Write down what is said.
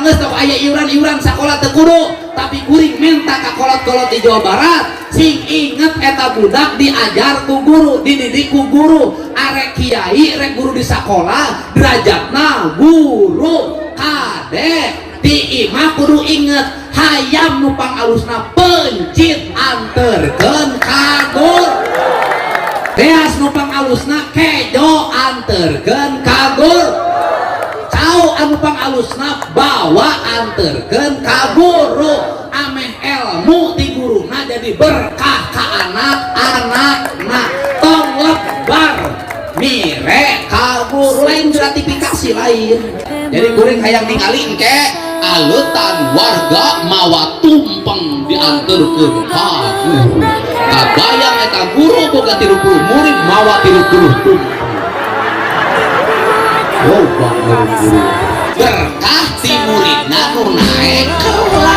Geus tong aya iuran-iuran sakola teu kudu, tapi kuring minta ka kolot-kolot di Jawa Barat sing inget eta budak diajar ku guru, dididik ku guru. Arek kiai, rek guru di sakola, derajatna guru. Kade di imah kudu inget, hayam nu pangalusna pencit anterkeun ka guru, beas nu pangalusna kejo anterkeun ka guru, cau anu pangalusna bawa anterkeun ka guru, ameh ilmu ti guruna jadi berkah ka anak-anakna. Tong lebar mire ka guru, lain gratifikasi, lain. Jadi kuring hayang ningali engke aleutan warga mawa tumpeng dianterkeun ka guru. Kabayang eta guru boga 30 murid mawa 30 tumpeng. Loba guru berkah ti muridna nu naek kelas.